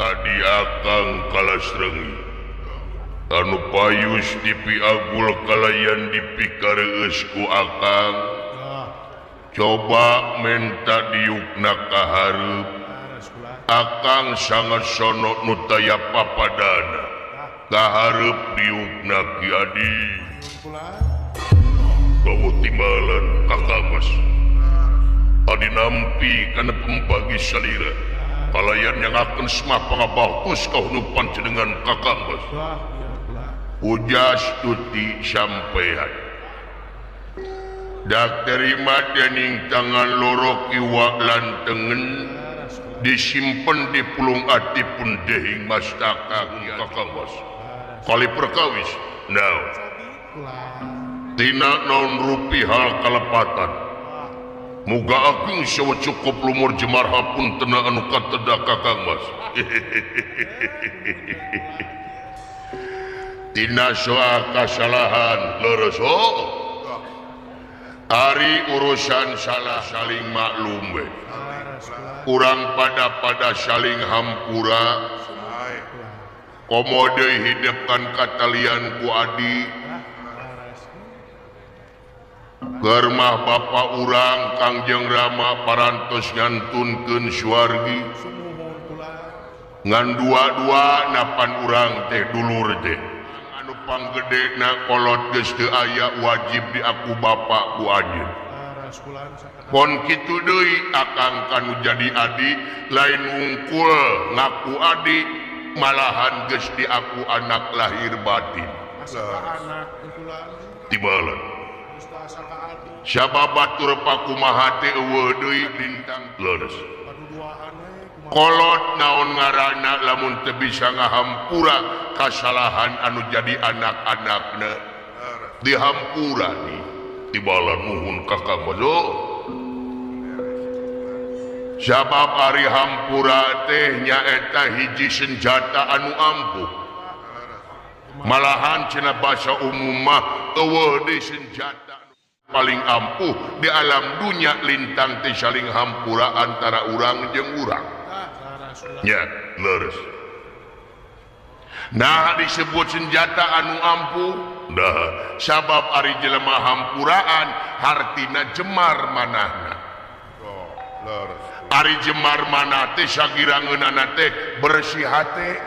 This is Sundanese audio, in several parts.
Adi akang kalas reungit anu payus dipiagul kalayan dipikareueus ku akang. Coba menta diukna ka hareup. Akang sangat sono nu taya papadana ka hareup diukna, Ki Adi. Bawa timbalan, Kakang Mas. Adi nampi kana pembagi salira kalayan yang akan semah pangabaktos kahunu panjenengan, Kakang Mas. Pujastuti sampean dak terima dening tangan loro kiwa lan tengen disimpen di pulung ati pun dehing mastaka, Kakang Mas, kali perkawis now tina naon rupi hal kalepatan. Muga agung sawa cukup lumur jemar hapuntena anu kateda, Kakang Mas. Tina soal kasalahan, leres. Oh, Ari urusan salah saling maklum we. Urang pada pada saling hampura, komo deui hidepkan katalian ku adi. Kermah Bapak urang Kangjeng Rama parantos ngantunkeun suwargi ngan dua-dua napan urang teh dulur teh anu panggede na kolot geus teu aya wajib diaku bapak ku anjeun. Pon kitu deui akang kanu jadi adi, lain wungkul ngaku adi, malahan geus diaku anak lahir batin. Tibalan siapa batur pakumaha teh euweuh deui lintang. Leres, kolot naon ngaranna lamun teu bisa ngahampura kasalahan anu jadi anak-anakna dihampura nih. Tibalan nuhun, Kakang Bodo. Sabab ari hampura teh nyaeta hiji senjata anu ampuh, malahan cenah bahasa umum mah euweuh deui senjata paling ampuh di alam dunya lintang teh saling hampura antara urang jeung urang nya. Leres. Nah, disebut senjata anu ampuh. Nah, sabab ari jelema hampuraan hartina jemar manahna. Oh, leres. Ari jemar manah teh sagirangeunana teh bersih hate.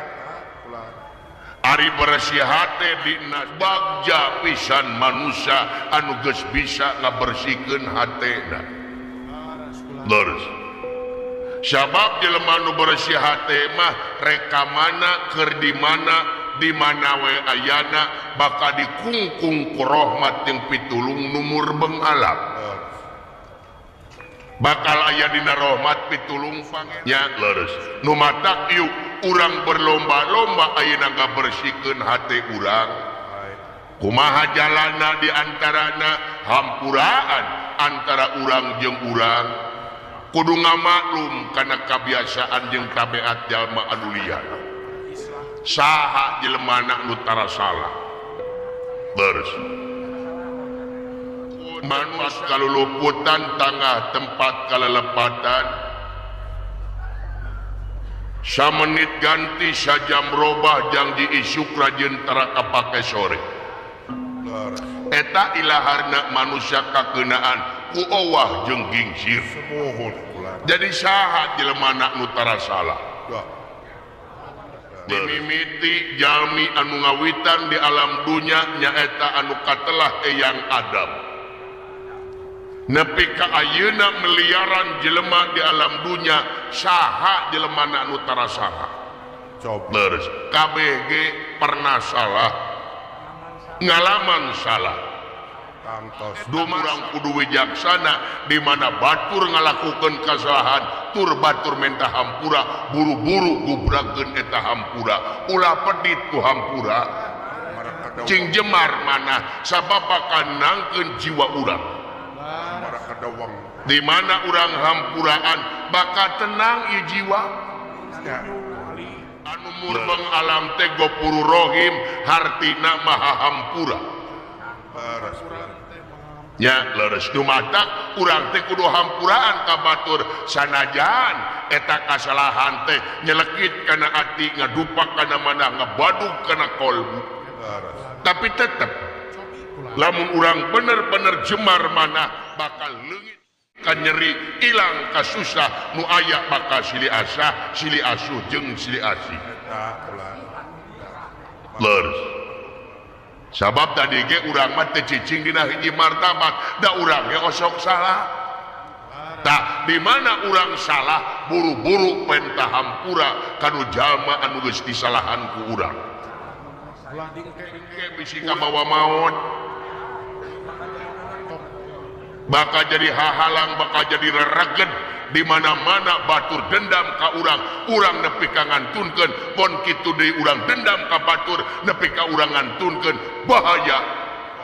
Ari bersih hate dina bagja pisan manusia anu geus bisa ngabersihkeun hatena. Leres, sabab jelema nu bersih hate mah reka mana keur di mana, di mana we ayana, bakal dikungkung ku rahmat jeung pitulung nu murbeng alam, bakal aya dina rahmat pitulung nya. Leres, nu matak yuk urang berlomba-lomba ayeuna ngabersihkeun hate urang. Kumaha jalana? Di antarana hampuraan antara urang jeung urang. Kudu ngamaklum kana kabiasaan jeung tabiat jalma anu liar. Saha jelema nu tara salah? Leres, manus kaluluputan tangah tempat kalelepatan, samenit ganti sajam robah janji isuk rajin tara kapake sore. Eta ilaharna manusia kakenaan ku owah jeung gingsir. Sumuhun kula. Jadi saha jelema nu tara salah? Dah. Dimimiti jalmi anu ngawitan di alam dunya nyaeta anu katelah Eyang Adam nepi ka ayeuna miliaran jelema di alam dunya, saha jelema anu tara salah? Coba. Leres, KBG pernah salah, ngalaman salah. Tangtos. Urang kudu wijaksana di mana batur ngalakukan kesalahan tur batur menta hampura, buru-buru gubrakeun eta hampura, ulah pedit ku hampura, cing jemar mana sabab bakal nangkeun jiwa urang. Di mana urang hampuraan bakal tenang ieu jiwa. Anu murbeng alam teh Gofurur Rohim, hartina maha hampura. Nya leres nu matak urang teh kudu hampuraan ka batur sanajan eta kasalahan teh nyelekit kana ati, ngadupak kana mana, ngabadug kana kolbu. Tapi tetep lamun urang bener-bener jemar mana bakal leungit ka nyeri, ilang ka susah, nu aya bakal silih asah, silih asuh jeung silih asih. Leres. Sabab tadi ge urang mah teu cicing dina hiji martabat, da urang ge osok salah. Tah di mana urang salah buru-buru penta hampura kanu jalma anu geus disalahan ku urang. Engke bisi kabawa maot. Bakal jadi hahalang, bakal jadi rereged di mana-mana batur dendam ka urang, urang nepi ka ngantunkeun, pon kitu deui urang dendam ka batur nepi ka urang ngantunkeun, bahaya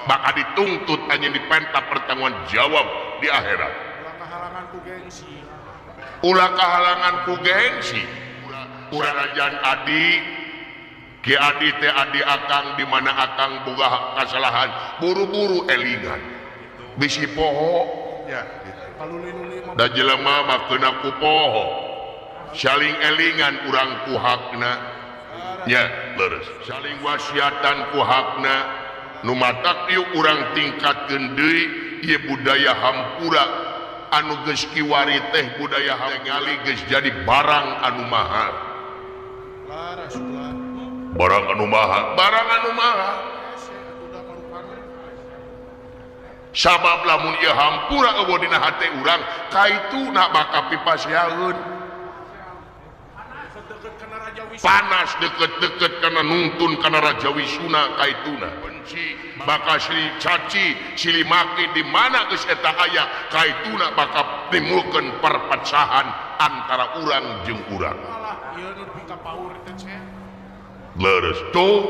bakal dituntut anjeun dipenta pertanggungan jawab di akhirat. Ulah kahalangan ku gengsi. Urang rajan adi Ki Adi teh adi akang di mana akang boga kasalahan buru-buru elingan bisi poho ya gitu. Da jelema mah keuna ku poho saling elingan urang ku hakna nya leres saling wasiatan ku hakna nu matak yuk urang tingkatkeun deui ieu budaya hampura anu geus kiwari teh budaya ngali geus jadi barang anu mahal, barang anu mahal, barang anu mahal. Sabab lamun ieu hampura eueuh dina hate urang kaituna bakal pipasiaeun panas deket-deket kana nungtun kana Raja Wisuna kaituna benci bakal silih caci silih maki di mana geus eta aya kaituna bakal timbulkeun perpecahan antara urang jeung urang. Leres tuh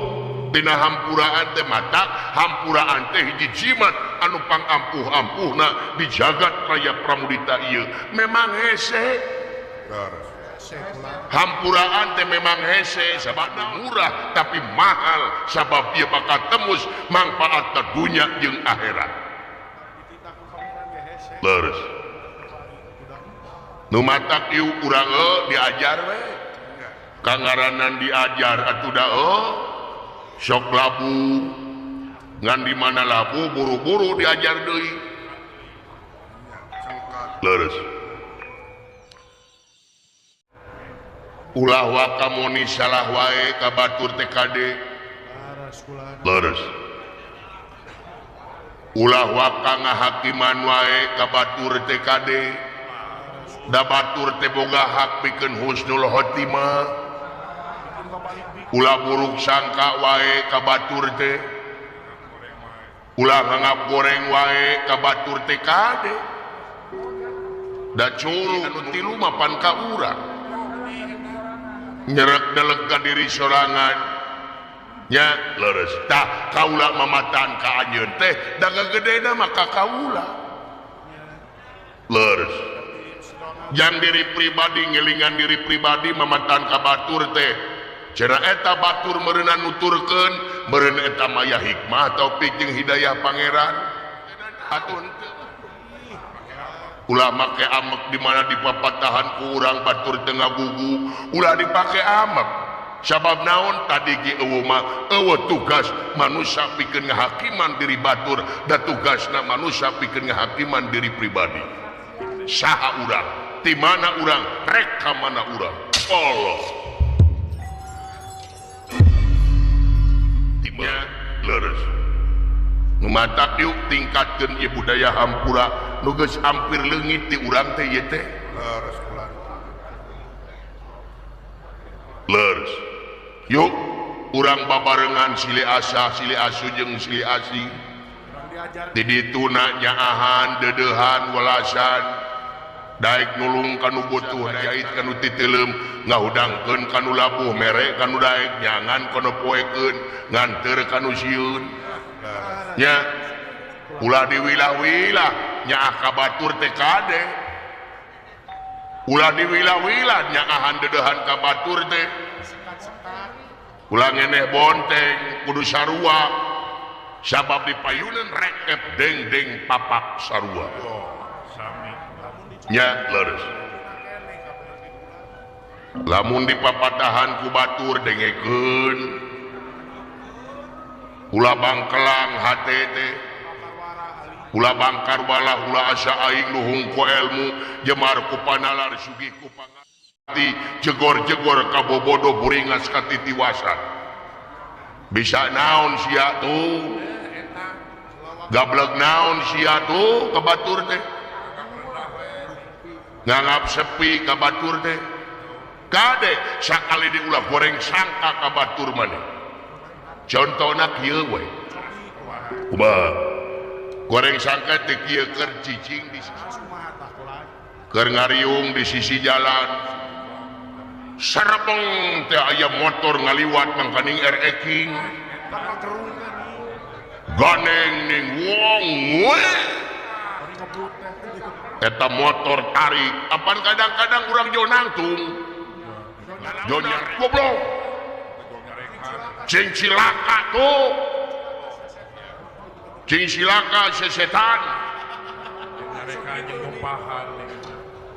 dina hampuraan teh mata hampuraan teh hiji jimat anu pangampuh-ampuhna di jagat raya Pramudita ieu memang hese. Hampuraan teh memang hese sabab murah tapi mahal sabab ieu bakal tembus manfaat ka dunya jeung akhirat. Leres nu matak ieu urang diajar we kangaranan diajar atuh da sok labu ngan di mana labu buru-buru diajar deui. Leres ulah wakamoni salah wae ka batur TKD. Leres ulah waka ngahakiman wae ka batur TKD. Da batur teh boga hak pikeun husnul khotimah. Ulah buruk sangka wae ka batur teh, ulah ngangap goreng wae ka batur TKD. Da culu anu tilu mah pan ka urang nyerek deleg ka diri sorangan nya. Leres tah kaula mamatan ka anjeun teh da gagedena mah ka kaula. Leres jang diri pribadi ngelingan diri pribadi mamatan ka batur teh cenah eta batur meureunna nuturkeun meureun eta maya hikmah taufik jeung hidayah pangeran atuh henteu. Ulah make amek di mana dipapatahan ku urang batur teu ngagugu ulah dipake amek sabab naon tadi ge eueuh mah eueuh tugas manusia pikeun ngahakiman diri batur da tugasna manusia pikeun ngahakiman diri pribadi. Saha urang di mana urang rek ka mana urang Allah nya leres nu matak yuk tingkatkeun ieu budaya hampura nu geus hampir leungit di urang teh ieu teh. Leres kula. Leres yuk urang babarengan silih asah silih asuh jeung silih asih di dituna nyaahan deudeuhan welasan daek nulung kanu butuh jait kanu titeuleum ngahudangkeun kanu labuh mere kanu daek nyangan kono poekeun nganteur kanu sieun nya ulah diwilah-wilah nyaah ka batur teh kade ulah diwilah-wilah nyaahan deudeuhan ka batur teh ulah ngeneh bonteng kudu sarua. Sabab di payunan rekep deng-deng papak sarua. Nya leres. Lamun dipapatahan ku batur dengekeun. Ulah bangkelang hate teh. Ulah bangkar balah ulah asa aing luhung ku ilmu jemar ku panalar sugih ku pangati jegor-jegor ka bobodo buringas ka titiwasan. Bisa naon sia tuh gablek naon sia tuh ka batur teh nganggap sepi ka batur teh kade sakali diulah goreng sangka ka batur maneh contona kieu we kumaha goreng sangka teh kieu keur cicing di sisi keur ngariung di sisi jalan serebeng teh aya motor ngaliwat mangkaning ereking ganeng ning wong we eta motor tarik apan kadang-kadang urang jauh nangtung jauh nyarek goblok cing cilaka tuh cing cilaka sesetan.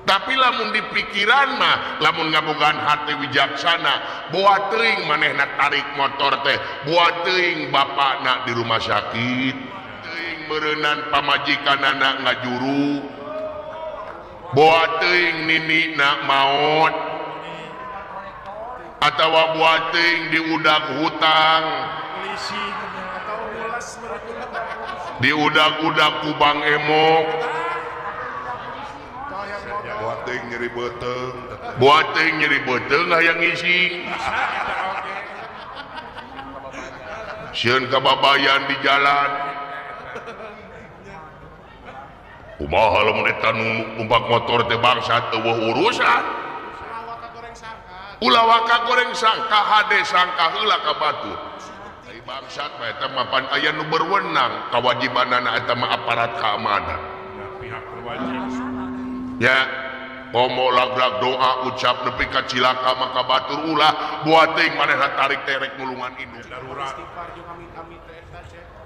Tapi lamun di pikiran mah lamun ngabogaan hati wijaksana boa teuing manehna tarik motor teh boa teuing bapakna di rumah sakit teuing meureunnan pamajikanana ngajuru boa teuing ninina maot atawa boa teuing diudag hutang diudag-udag ku Bang Emok buat nyeri beuteung buat nyeri beuteung hayang ngising sieun kababayan di jalan kumaha lamun eta numpak motor teh bangsat eueuh urusan ulah waka goreng sangka hade sangka heula ka batur ai bangsat mah eta mah pan aya nu berwenang kawajibanana eta mah aparat keamanan pihak berwajib ya komo laglag doa ucap nepi ka cilaka maka batur ulah buat teuing manehna tarik terek nulungan indung darurat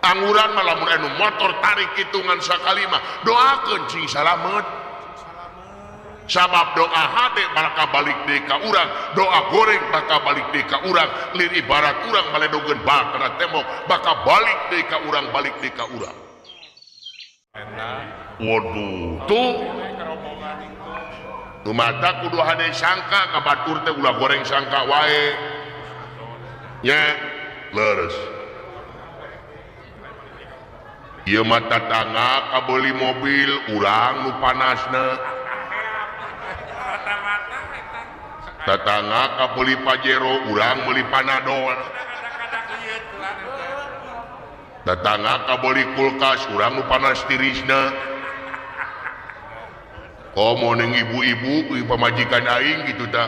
angguran mah lamun anu motor tarik hitungan sakali mah doakeun cing salamet sabab doa hade bakal balik deui ka urang doa goreng bakal balik deui ka urang lir ibarat urang maledogeun bal kana tembok bakal balik deui ka urang balik deui ka urang. Waduh tuh mata kudu hade sangka ka batur teh ulah goreng sangka wae nya leres ieu mah tatangga kabeuli mobil urang nu panasna tatangga kabeuli Pajero urang meuli Panadol tatangga kabeuli kulkas urang nu panas tirisna. Komo ning ibu-ibu pamajikan aing gitu ta.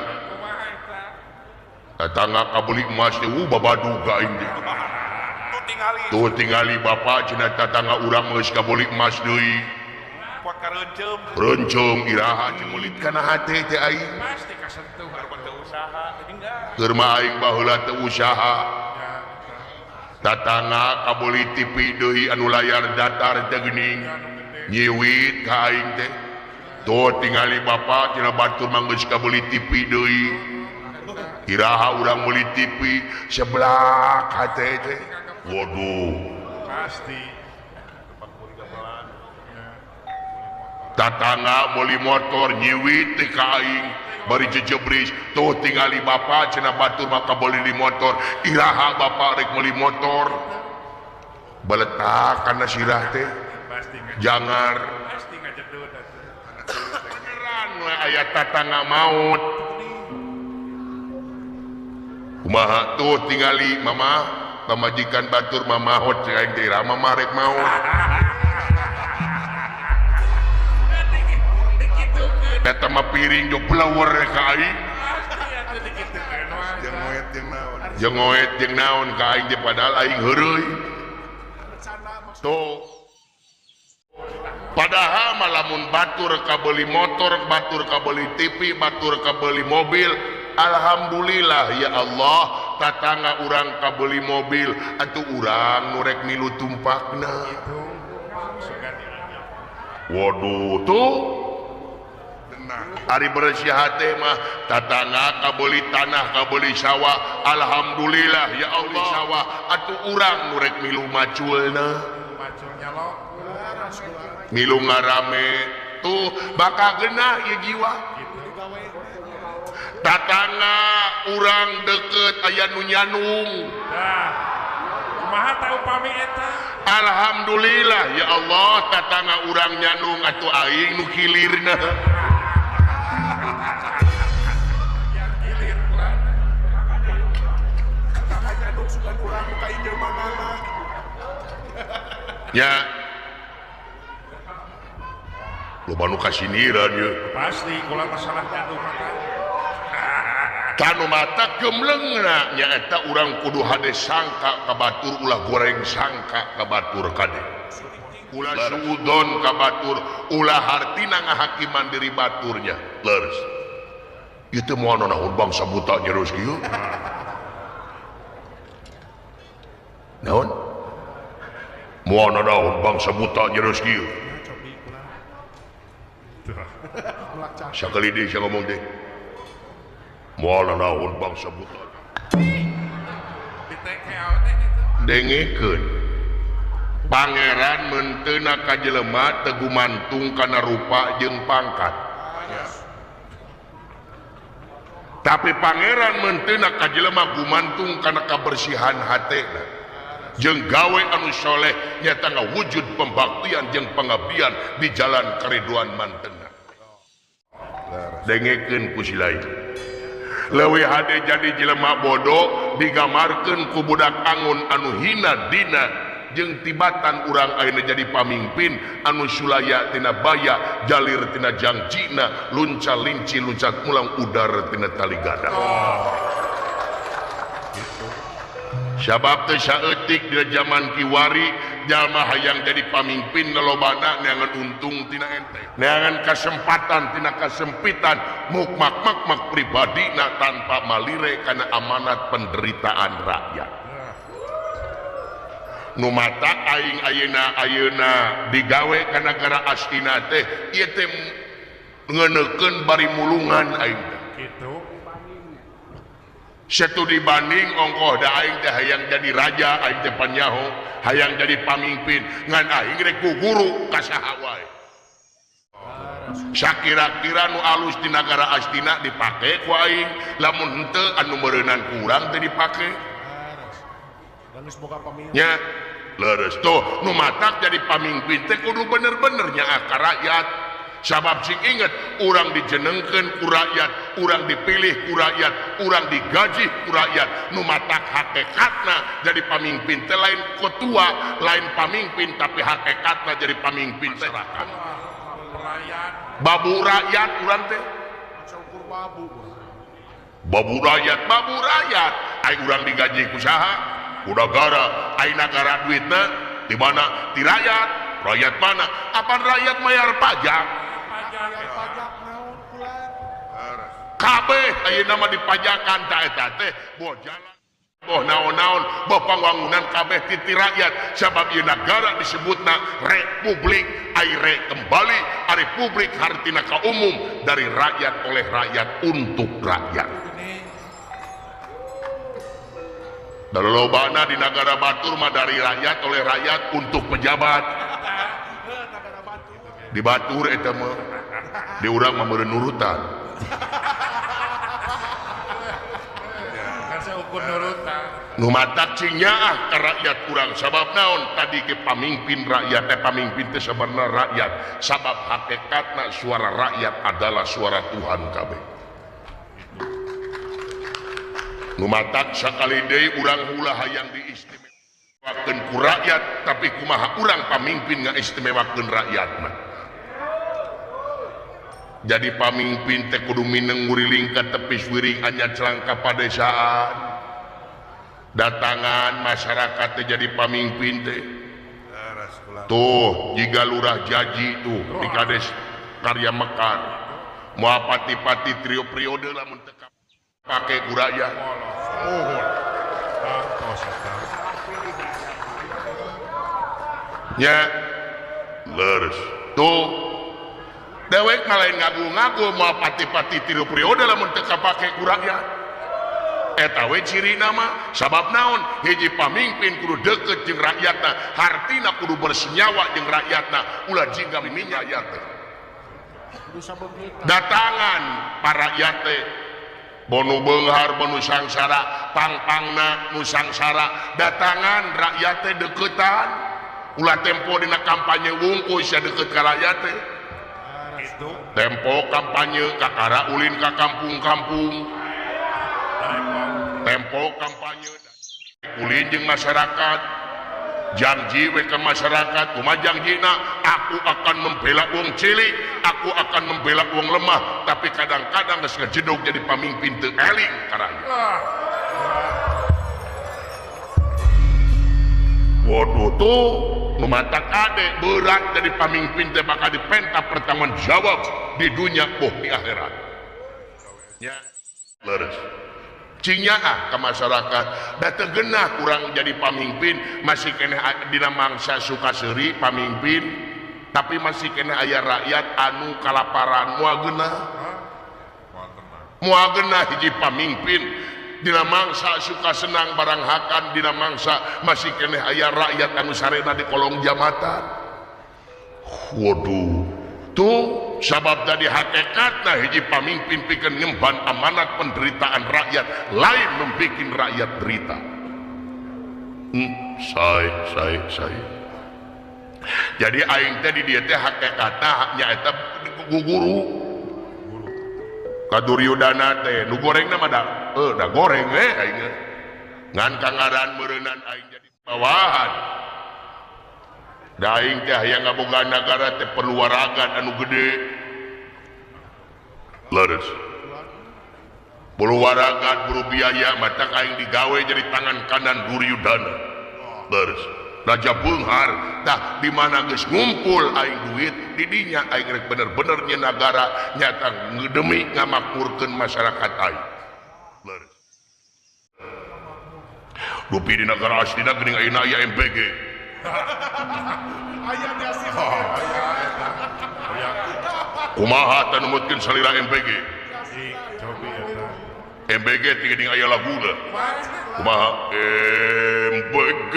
Tatangga kabeli emas teh babaduga aing teh. Tuh tingali bapak cenah tatangga urang geus kabeli emas deui. Reunceum iraha jeung meulit kana hate teh aing. Pasti kasentuh teu usaha Keur mah aing baheula teu usaha. Tatangga kabeli TV deui anu layar datar teh geuning. Nyiwit ka aing teh. Tuh tingali bapak cenah batur mah geus kabeli TV deui. Iraha urang meuli TV seblak hate teh. Waduh. Pasti. Tatangga meuli motor nyiwit teh ka aing bari jejebris. Tuh tingali bapak cenah batur mah kabeli di motor. Iraha bapak rek meuli motor. Beletak kana sirah teh. Jangar. Beneran we aya tatangga maut. Kumaha tuh tingali mama pamajikan batur mamahot cek aing teh iraha mama rek maut. Eta mah piring jo bleuwer ka aing. Jeung ngoet jeung naon ka aing teh padahal aing heureuy. Tuh padahal mah lamun batur kabeli motor, batur kabeli TV, batur kabeli mobil, alhamdulillah ya Allah tatangga urang kabeli mobil atuh urang nu rek milu tumpakna. Waduh tuh ari bersih hate mah tatangga kabeli tanah kabeli sawah alhamdulillah ya Allah sawah atuh urang nu rek milu maculna milu ngarame tuh bakal genah ieu jiwa. Tatangga urang deket aya nu nyanung. Kumaha ta upami eta? Alhamdulillah ya Allah tatangga urang nyanung atuh aing nu kilirna. Ya loba nu kasiniran ye. Pasti kula masalah nyandung mata. Tanu mata gemlengna nyaeta urang kudu hade sangka ka batur ulah goreng sangka ka batur kade. Ulah suudon ka batur ulah hartina ngahakiman diri baturnya. Leres. Ieu teh moal naon bangsa buta nyerus kieu. Naon? Moal naon bangsa buta nyerus kieu. Sakali deui sia ngomong teh. Moal naon bangsa buta. Dengekeun. Pangeran meunteuna ka jelema teu gumantung kana rupa jeung pangkat. Tapi pangeran meunteuna ka jelema gumantung kana kabersihan hatena. Jeung gawe anu soleh nyata ngawujud pembaktian jeung pengabdian di jalan kariduan mantena. Dengekeun ku si lain. Leuwih hade jadi jelema bodoh digamarkeun ku budak angon anu hina dina jeung tibatan urang ayeuna jadi pamimpin anu sulaya tina baya jalir tina jangjina lunca linci luncat mulang udar tina tali gadang. Sabab teh saeutik dina zaman kiwari jalma hayang jadi pamimpin lolobana neangan untung tina ente neangan kasempatan tina kasempitan mukmak mak pribadina tanpa malire kana amanat penderitaan rakyat. Nu mata aing ayeuna digawe ka nagara Astina teh ieu teh ngeunekeun bari mulungan aing teh. Kitu. Setu dibanding ongkoh da aing teh hayang jadi raja aing teh panyaho hayang jadi pamimpin ngan aing rek ku guru ka saha wae. Sakira-kira nu alus di nagara Astina dipake ku aing lamun henteu anu meureunan ku urang teh dipake. Nya leres tuh nu matak jadi pamimpin teh kudu bener-bener nyaah ka rakyat. Sabab sing inget urang dijenengkeun ku rakyat, urang dipilih ku rakyat, urang digaji ku rakyat. Nu matak hakikatna jadi pamimpin teh lain ketua, lain pamimpin tapi hakikatna jadi pamimpin teh babu rakyat urang teh. Babu rakyat, babu rakyat. Ai urang digaji ku saha? Ku nagara. Ai nagara duitna di mana? Di rakyat. Rakyat mana? Apan rakyat mayar pajak? Kabeh ayeuna mah dipajakan ta eta teh boh jalan boh naon-naon boh pangwangunan kabeh titi rakyat. Sabab ieu nagara disebutna republik, ai re kembali ari publik hartina ka umum dari rakyat oleh rakyat untuk rakyat. Dan lobana di nagara batur mah dari rakyat oleh rakyat untuk pejabat. Di batur eta mah di urang mah meureun nurutan. Nu matak cing nyaah ka rakyat urang sabab naon tadi ke pamimpin rakyat teh pamimpin teh sabarna rakyat sabab hakikatna suara rakyat adalah suara Tuhan kabeh. Nu matak sakali deui urang ulah hayang diistimewakeun ku rakyat tapi kumaha urang pamimpin ngaistimewakeun rakyat mah. Jadi pamimpin teh kudu mineng nguriling ka tepis wiring anya celangka padesaan. Datangan masyarakat teh jadi pamimpin teh. Tuh jiga lurah jaji tuh di Kades Karya Mekar. Moal pati-pati trio periode lamun teu pake ku rakyat. Nya leres tuh dewek lain ngagu-ngagu moal pati-pati tilu periode lamun teu kapake ku rakyat. Eta we ciri nama sabab naon hiji pamimpin kudu deukeut jeung rakyatna, hartina kudu bersenyawa jeung rakyatna, ulah jingga miminya rakyat teh. Datangan para rakyat teh bonu beunghar bonu sangsara pangpangna nu sangsara, datangan rakyat teh deuketan, ulah tempo dina kampanye wungkul sia deukeut ka rakyat teh. Tempo kampanye kakara ulin ka kampung-kampung, tempo kampanye ulin jeung masyarakat, janji we ka masyarakat, kumaha janjina aku akan membela wong cilik, aku akan membela wong lemah, tapi kadang-kadang geus ngejedog jadi pamimpin teu eling ka rakyat. Waduh tuh nu matak ade berat jadi pamimpin teh bakal dipenta pertanggung jawab di dunia boh di akhirat. Ya leres cinyaah ke masyarakat da teu genah kurang jadi pamimpin masih keneh dina mangsa suka seuri pamimpin tapi masih keneh aya rakyat anu kalaparan moal genah, moal genah hiji pamimpin dina mangsa suka senang barang hakan, dina mangsa masih keneh aya rakyat anu sarena di kolong jabatan. Waduh tuh sabab tadi hakikatna hiji pamimpin pikeun ngemban amanat penderitaan rakyat, lain membikin rakyat derita. Sae. Jadi aing teh di dieu teh hakikatna nyaeta guru ka Duryudana teh nu gorengna mah da da goreng we aing ngan kangaran meureunnan aing jadi bawahan. Da aing teh hayang ngaboga nagara teh perlu waragan anu gede. Leres. Perlu waragan perlu biaya matak aing digawe jadi tangan kanan Duryudana. Leres. Raja beunghar tah di mana geus ngumpul aing duit di dinya aing rek bener-bener nyeun nagara nyata demi ngamakmurkeun masyarakat aing. Leres. Dupi di nagara aslina geuning ayeuna aya MBG. Aya di asli. Kumaha tah numutkeun salira MBG? MBG teh geuning aya laguna. Kumaha MBG?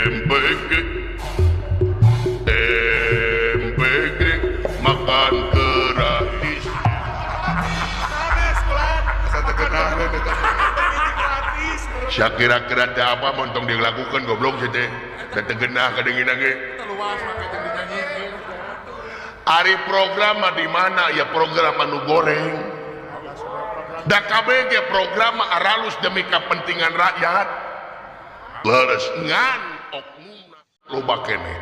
MBG MBG makan gratis. Sia kira-kira teh apa montong dilakukan goblok sih teh. Teh genah kadengina ge. Ari program mah di mana ya program anu goreng. Da KBG program mah aralus demi kepentingan rakyat. Leres ngan oknumna loba keneh.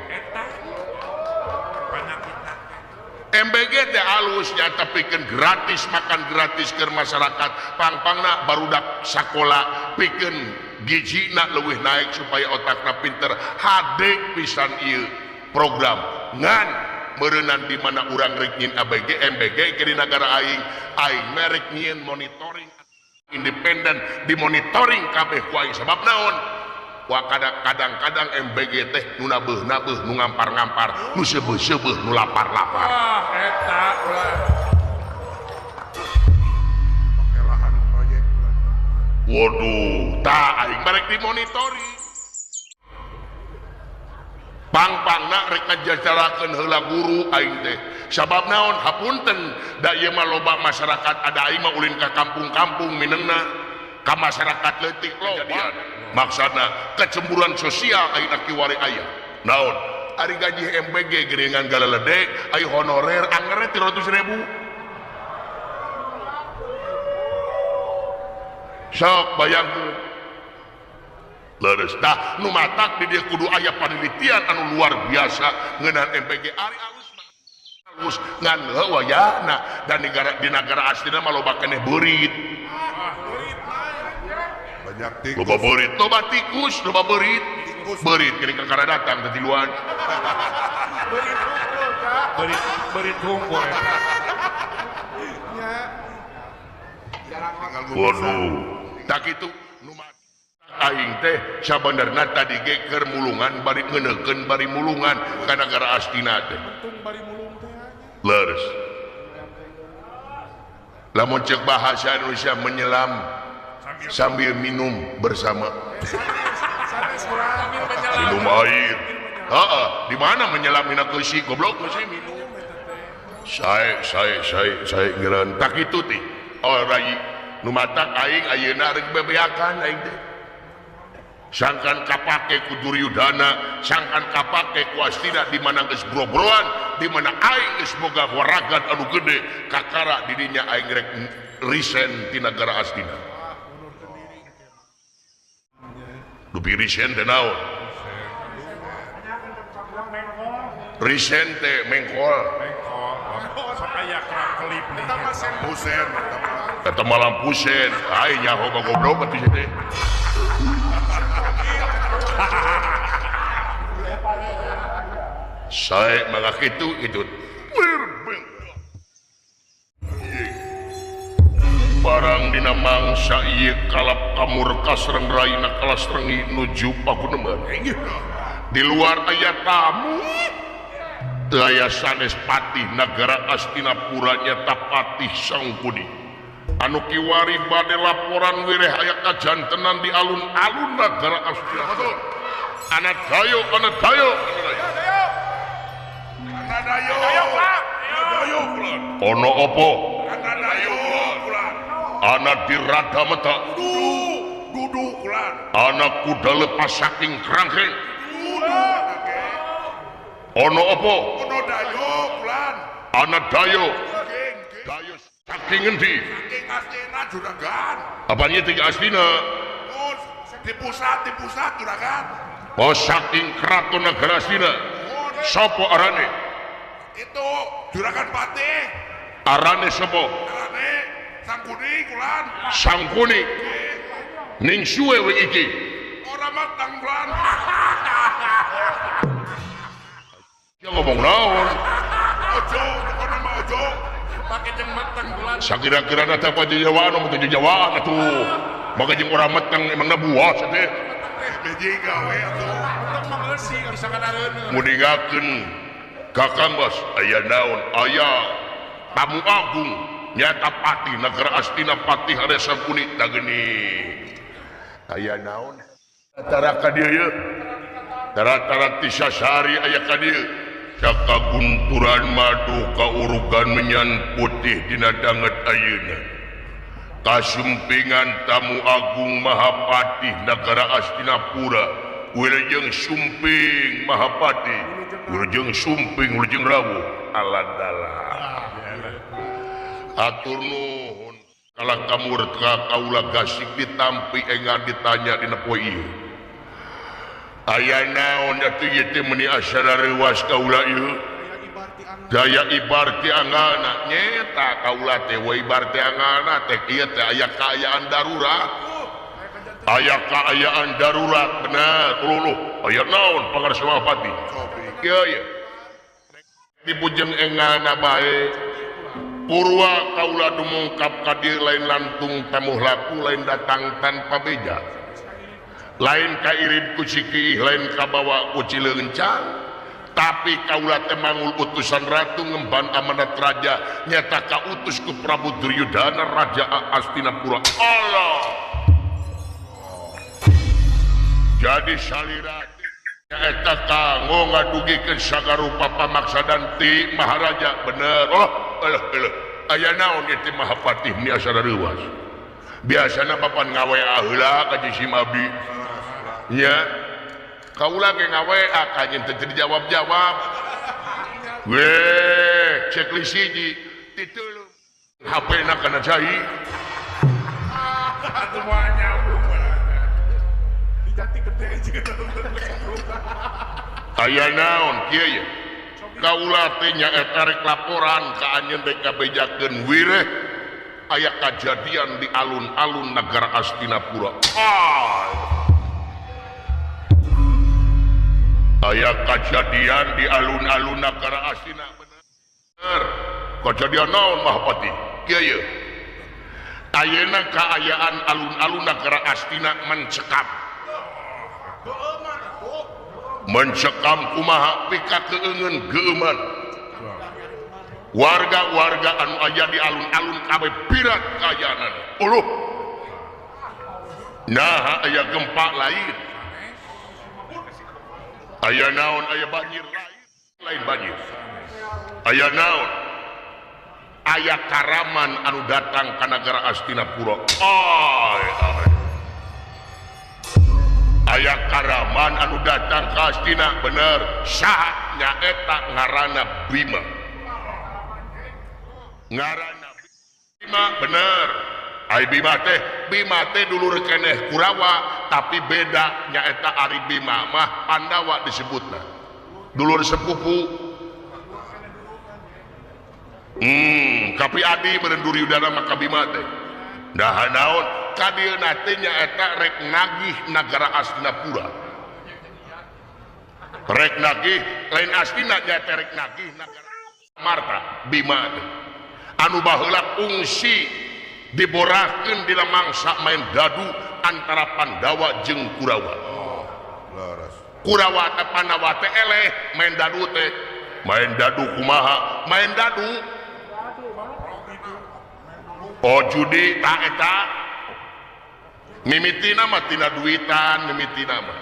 MBG teh alus nyata pikeun gratis makan gratis keur masyarakat, pangpangna barudak sakola pikeun gizina leuwih naik supaya otakna pinter. Hade pisan ieu program ngan meureunnan di mana urang rek nyieun ABG MBG ke di nagara aing, aing merek nyieun monitoring independen di monitoring kabeh ku aing sabab naon? Wah kadang-kadang MBG teh nu nabeuh-nabeuh nu ngampar-ngampar nu seubeuh-seubeuh nu lapar-lapar. Ah eta ulah. Pakelahan proyek. Waduh, tah aing barek dimonitoring. Pang-pangna rek ngajajarakeun heula guru aing teh. Sabab naon? Hapunten da ieu mah loba masyarakat ada aing mah ulin ka kampung-kampung minengna ka masyarakat leutik loba. Maksana kecemburuan sosial ayeuna kiwari aya. Naon? Ari gaji MBG geuningan galalede, ari honorer angere 300.000. Sok bayangkeun. Leres tah nu matak di dieu kudu aya penelitian anu luar biasa ngeunaan MBG ari alus alus ngan heuh wayahna dan negara di nagara aslina mah loba keneh beurit. Banyak tikus. Loba beurit, loba tikus, loba beurit. Beurit geuning kakara datang teh tiluan. Beurit hungkul, Kak. Beurit hungkul eta. Nya. Waduh. Tak kitu nu aing teh sabenerna tadi ge keur mulungan bari ngeunekeun bari mulungan ka nagara Astina teh. Leres. Lamun ceuk bahasa Indonesia menyelam sambil minum bersama. Minum air. Heeh, di mana menyelam dina keusi goblok keusi minum. Sae sae sae sae ngeureun tak kitu teh. Oh rai nu matak aing ayeuna rek bebeakan aing teh. Sangkan kapake ku Duryudana, sangkan kapake ku Astina di mana geus bro-broan, di mana aing geus boga waragan anu gede, kakara di dinya aing rek risen ti nagara Astina. Dupi risen teh naon? Risen teh mengkol. Pusen. Eta malam pusen, aing nyaho mah goblok atuh teh. Saya maka itu itu barang dina mangsa ieu kalap kamurka sareng raina kalas rengi nuju paguneman. Di luar aya tamu teu aya sanes patih nagara Astinapura nyata Patih Sangkuni anu kiwari bade laporan wireh aya kajantenan di alun-alun nagara Astinapura. Anak dayo, anak dayo, anak dayo. Ono opo? Anak dirada meta. Anak kuda lepas saking kerangkeng. Ono opo? Anak dayo. Dayo saking endi? Saking Astina juragan. Apanya ting Astina? Di pusat juragan. Oh saking keraton negara Astina. Sopo arane? Itu juragan patih. Arane sopo? Arane Sangkuni kulan. Sangkuni. Ning suwe we iki. Ora matang kulan. Ya ngomong naon? Ojo, kono mah ojo. Pake jeung matang kulan. Sakira-kira na teh pajejawaan mah jejawaan atuh. Maka jeung ora meteng emangna buah teh. Beji gawe atuh. Meteng mah geusih bisa kadareun. Mudingakeun Kakang Bos aya naon? Aya tamu agung nyata patih nagara Astina Patih Arya Sangkuni tageni. Aya naon? Tara ka dieu ye. Tara-tara ti sasari aya ka dieu. Cakagunturan madu kaurugan menyan putih dina danget ayeuna. Kasumpingan tamu agung Mahapatih nagara Astinapura wilujeng sumping Mahapatih wilujeng sumping wilujeng rawuh aladala atur nuhun kalah kamurka kaula gasik ditampi engan ditanya dina poe ieu aya naon atuh ieu teh meuni asara reuwas kaula ieu daya ibarti angana nyeta kaula teh we ibarti angana teh ieu teh aya kaayaan darurat. Aya kaayaan darurat bener luluh aya naon pangarsa Mahapatih kieu ye dibujeng engana bae purwa kaula dumungkap ka dieu lain lantung tamuh laku lain datang tanpa beja lain kairid ku cikiih lain kabawa ku cileungcang tapi kaula teh mangul utusan ratu ngemban amanat raja nyata kautus ku Prabu Duryudana raja Astinapura. Allah jadi salira eta kanggo ngadugikeun sagarupa pamaksadan ti Maharaja bener. Oh eleh eleh aya naon ieu teh Mahapatih ni asara reuwas biasana papan ngawa heula ka Jisim abdi nya kaula ge ngawa ka nyen teu dijawab-jawab weh checklist hiji titulung HP na kana cai semuanya diganti gede juga. Aya naon kieu ye kaula teh nyaeta rek laporan ka anjeun rek kabejakeun wireh aya kajadian di alun-alun negara Astinapura. Aya kajadian di alun-alun negara Astina bener. Kajadian naon Mahapatih? Kieu ye. Ayeuna kaayaan alun-alun nagara Astina mencekam. Mencekam kumaha pika keungeun geueuman. Warga-warga anu aya di alun-alun kabeh pirat kaayaanan. Uluh. Nah aya gempa lain. Aya naon aya banjir lain, lain banjir. Aya naon? Aya karaman anu datang ka nagara Astinapura. Ay, ay. Aya karaman anu datang ka Astina bener. Saha nyaeta ngaranna Bima. Ngaranna Bima bener. Ai Bima teh dulur keneh Kurawa tapi beda nyaeta ari Bima mah Pandawa disebutna. Dulur sepupu. Kapi adi meureun Duryudana mah ka Bima teh. Nah naon ka dieuna teh nyaeta rek nagih nagara Astinapura. Rek nagih lain Astina nyaeta rek nagih nagara Marta Bima teh. Anu baheula kungsi diborakeun dina mangsa main dadu antara Pandawa jeung Kurawa. Oh, leres. Kurawa teh Pandawa teh eleh main dadu teh. Main dadu kumaha? Main dadu. Oh judi tak eta. Mimitina mah tina duitan, mimitina mah.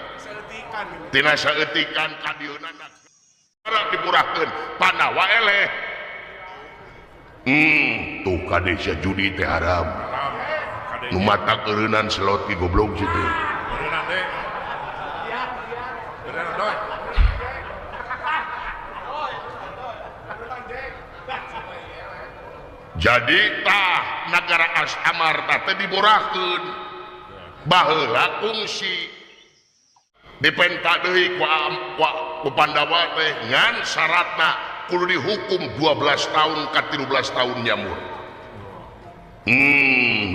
Tina saeutikan kadieuna nagara diborakeun Pandawa eleh. Tuh kade sia judi teh haram. Nu mata keureunnan selot ki goblok situ. Jadi tah nagara Amarta teh diborakeun. Baheula kungsi dipenta deui ku Pandawa teh ngan syaratna kudu dihukum 12 tahun ka 13 tahun nyamur.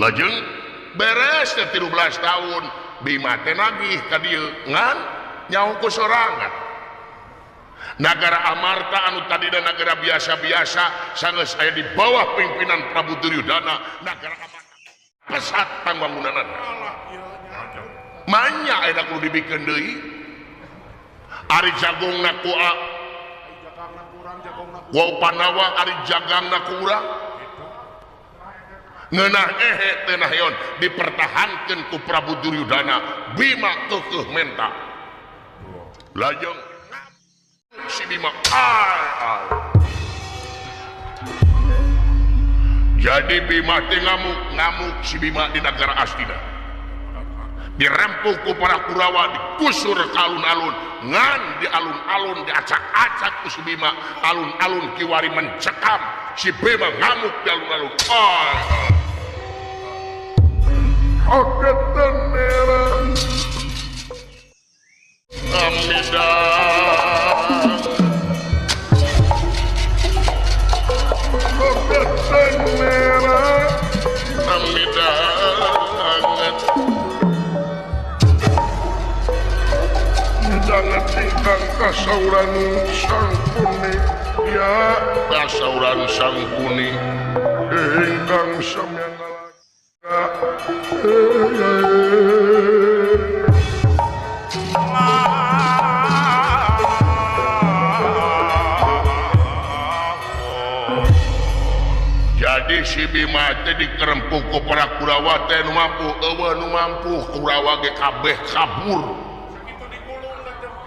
Lajeng beres teh 13 tahun Bima teh nagih ka dieu ngan nyaho ku sorangan. Nagara Amarta anu tadina nagara biasa-biasa sanggeus aya di bawah pimpinan Prabu Duryudana, nagara Amarta pesat pangbangunanana. Manya aya kudu dibikeun deui. Ari jagongna ku Wa Pandawa ari jagangna ku urang. Ngeunah ehe teu naheon dipertahankeun ku Prabu Duryudana. Bima keukeuh menta. Lajeng si Bima Jadi Bima teh ngamuk si Bima di nagara Astina. Dirempuk ku para Kurawa, digusur ke alun-alun, ngan di alun-alun diacak-acak ku si Bima, alun-alun kiwari mencekam, si Bima ngamuk di alun-alun. Ingkang kasauran sangkuni ya kasauran sangkuni ingkang samyang Jadi si Bima teh dikerempuk ku para Kurawa teh nu mampu eueuh nu mampu Kurawa ge kabeh kabur.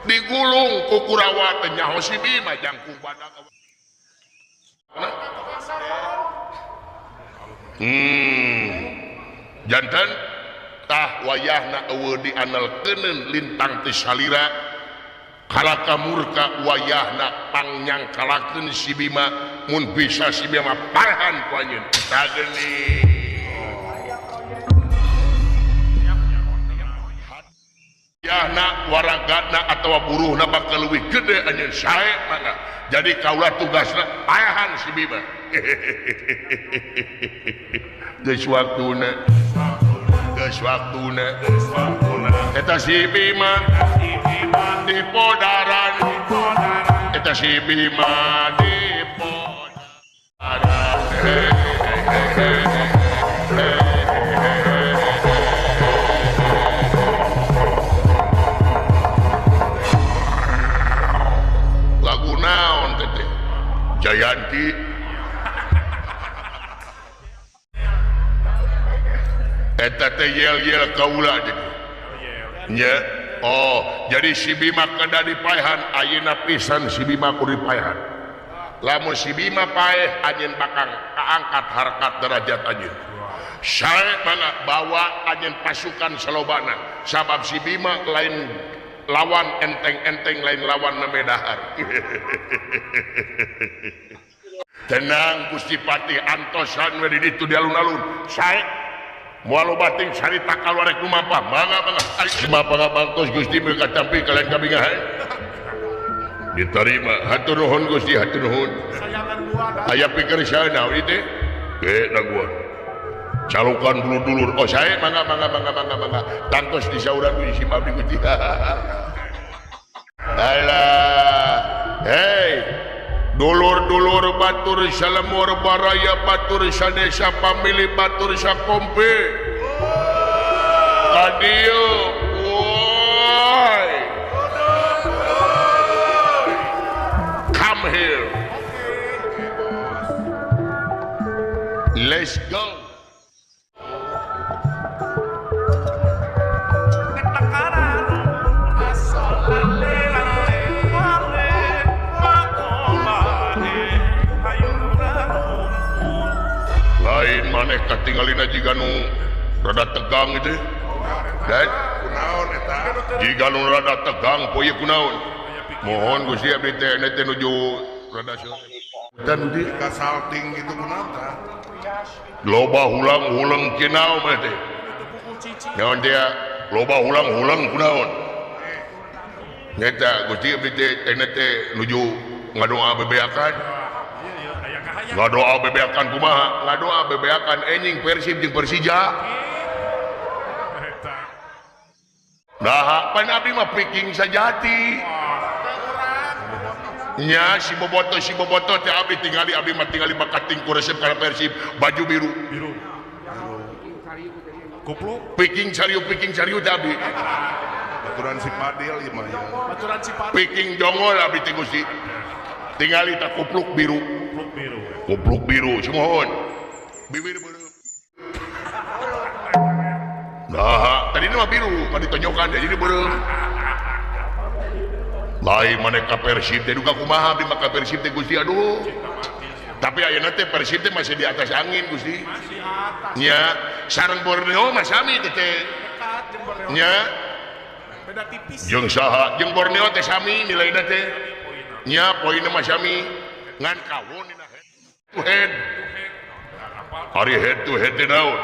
Digulung ku Kurawa teh nyaho si Bima jangkung badak. Janten tah wayahna eueuh dianalkeuneun lintang ti salira kalaka murka wayahna pangyangkalakeun si Bima mun bisa si Bima parahan ku anjeun. Tageni Yahna waragadna atawa buruhna bakal leuwih gede anjeun sae mangga. Jadi kaula tugasna paehan si Bima. Geus waktuna. Geus waktuna. Eta si Bima di podaran. Eta si Bima di podaran. Jayanti eta teh yel-yel kaula jadi nya. Oh jadi si Bima kada dipaehan ayeuna pisan si Bima kudu dipaehan. Lamun si Bima paeh anjeun bakal kaangkat harkat derajat anjeun. Sae mangga bawa anjeun pasukan salobana sabab si Bima lain lawan enteng-enteng lain lawan nemedahar. Tenang Gusti Patih antosan we di ditu di alun-alun. Sae moal loba teuing carita kaluar rek lumampah. Mangga mangga. Mangga bantos Gusti meuka katampi kalian kabingahan. Diterima. Hatur nuhun Gusti, hatur nuhun. Aya pikir sae naon ieu teh? Ge daguan. Calukan dulur-dulur. Oh sae mangga mangga mangga mangga mangga. Tangtos disauran ku si abdi Gusti. Alah. Hei. Dulur-dulur batur salemur baraya batur sadesa pamili batur sakompe. Kadieu. Woi. Come here. Let's go. Lain maneh katingalina jiga nu rada tegang itu. Dan kunaon eta? Jiga nu rada tegang poe kunaon? Mohon Gusti abdi teh teh nuju rada dan di kasalting gitu kunaon tah? Loba hulang-huleng kinau mah teh. Naon dia loba hulang-huleng kunaon? Nyata Gusti abdi teh teh nuju ngadoa bebeakan. Ngadoa bebeakan kumaha? Ngadoa bebeakan enjing Persib jeung Persija. Nah, pan abdi mah piking sajati. Nya si boboto teh abdi tingali abdi mah tingali bakating ku resep kana Persib baju biru. Biru. Kupluk. Piking cariu teh abdi. Baturan si Padil ieu mah ya. Baturan si Padil. Piking jongol abdi teh Gusti. Tingali tah kupluk biru. Kupluk biru. Kupluk biru sumuhun. Bibir beureum. Nah, tadi mah biru, kan ditonjokan jadi beureum. Lain maneh ka Persib teh duka kumaha abdi mah ka Persib teh Gusti aduh. Tapi ayeuna teh Persib teh masih di atas angin Gusti. Masih atas. Nya, sareng Borneo mah sami teh teh. Nya. Beda tipis. Jeung saha? Jeung Borneo teh sami nilaina teh. Nya poinna mah sami. Ngan kawon dina head to head. Ari head to head teh naon?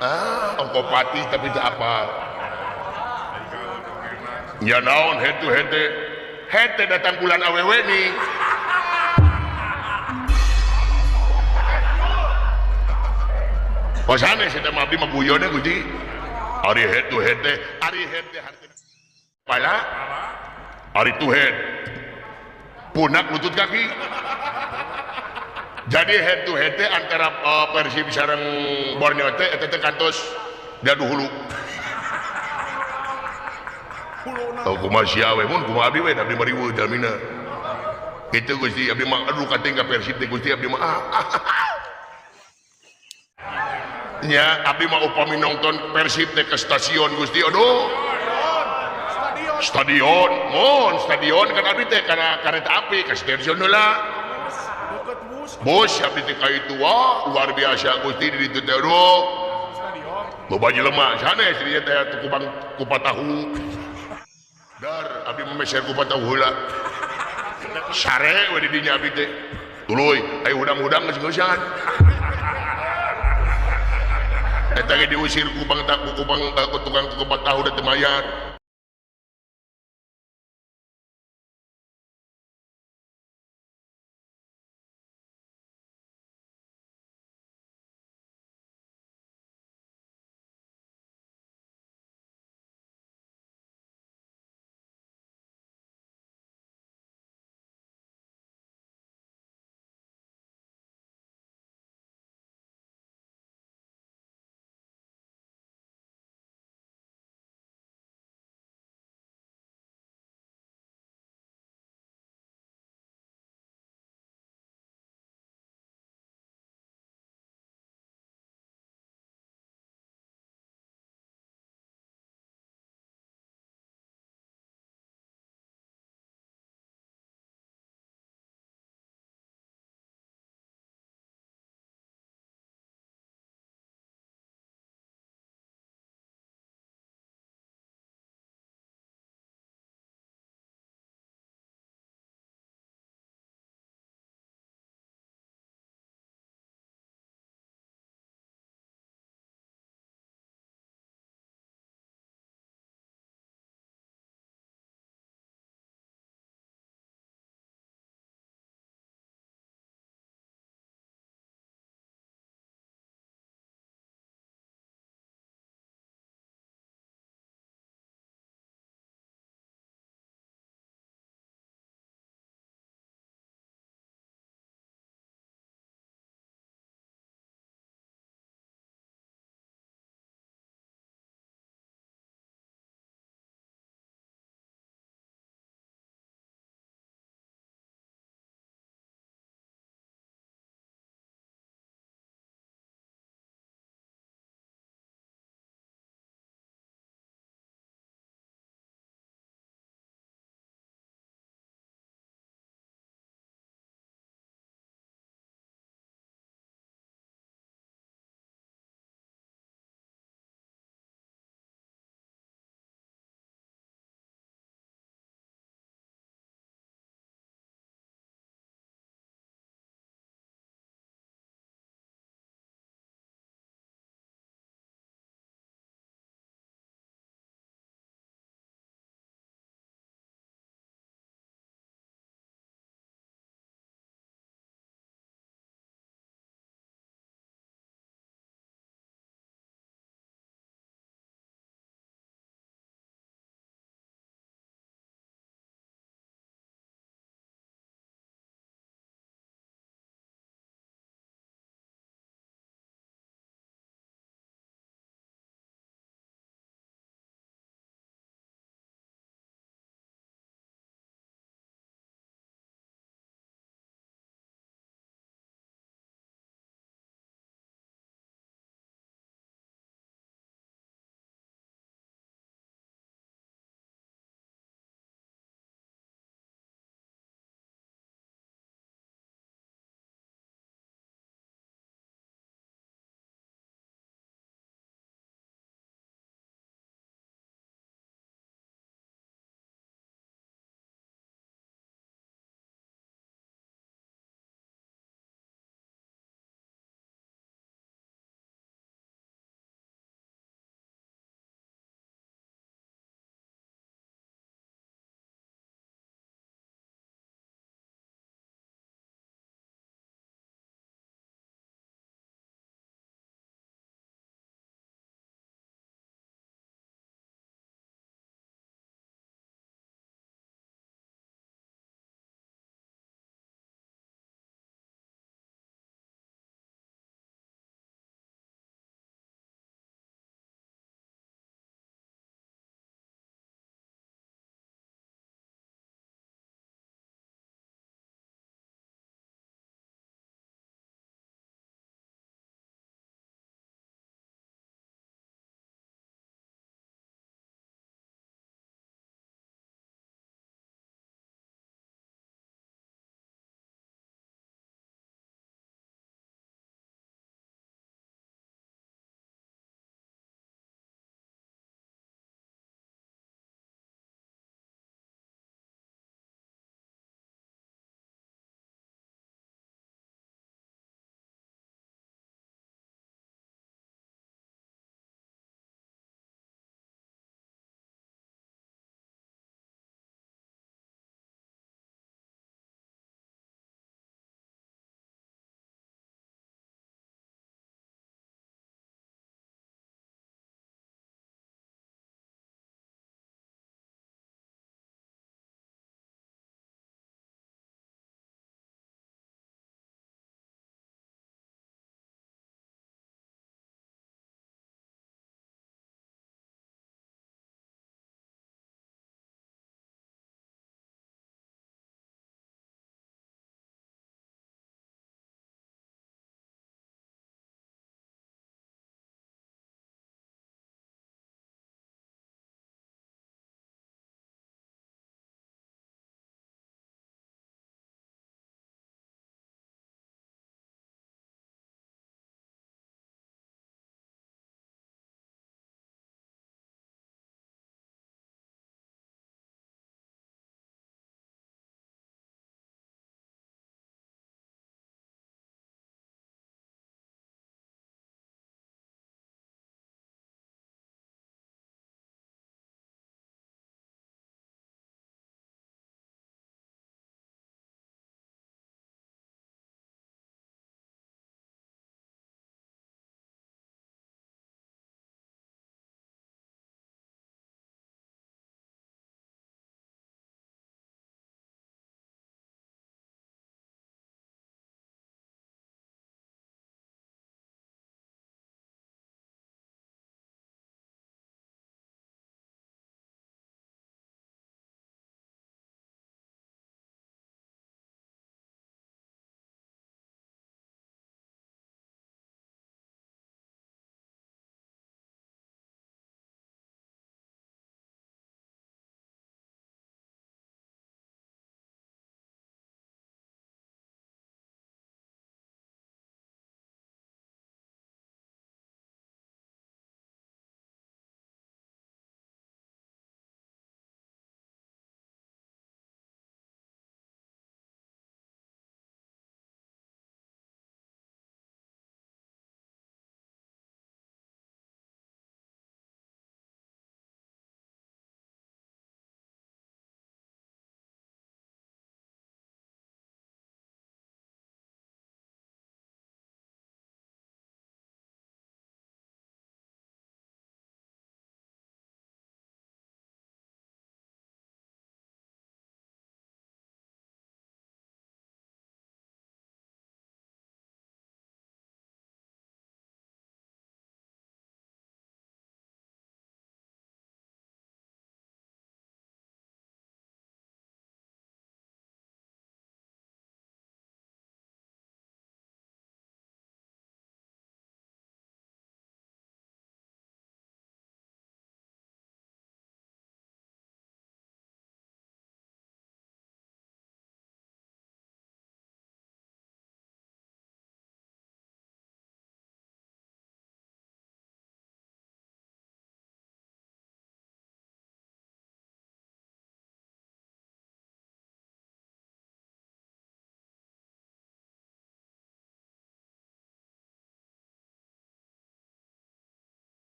Ah, ongko patih tapi teu apal. Nya naon head to head teh? Head teh datang bulan awewe nih. Oh sanes eta mah abdi mah guyonnya Gusti. Ari head to head teh, ari head teh hartina pala. Ari to head. Punak lutut kaki. Jadi head to head teh antara Persib sareng Borneo teh eta teh kantos gaduh hulu. Oh kumaha sia we mun kumaha abdi we abdi mah riweuh jalmina. Kitu Gusti abdi mah aduh kating ka Persib teh Gusti abdi mah. Nya abdi mah upami nonton Persib teh ke stasiun Gusti aduh. Stadion, mohon stadion kan abdi teh kana kareta api ka stasiun heula. Bos abdi teh ka itu wah luar biasa Gusti di ditu teh aduh. Loba jelema sanes di dieu teh tukang kupat tahu. Dar abdi mah meser kupat tahu heula. Sare we di dinya abdi teh. Tuluy aya hudang-hudang geus geusan. Eta ge diusir ku bang ku tukang kupat tahu da teu mayar.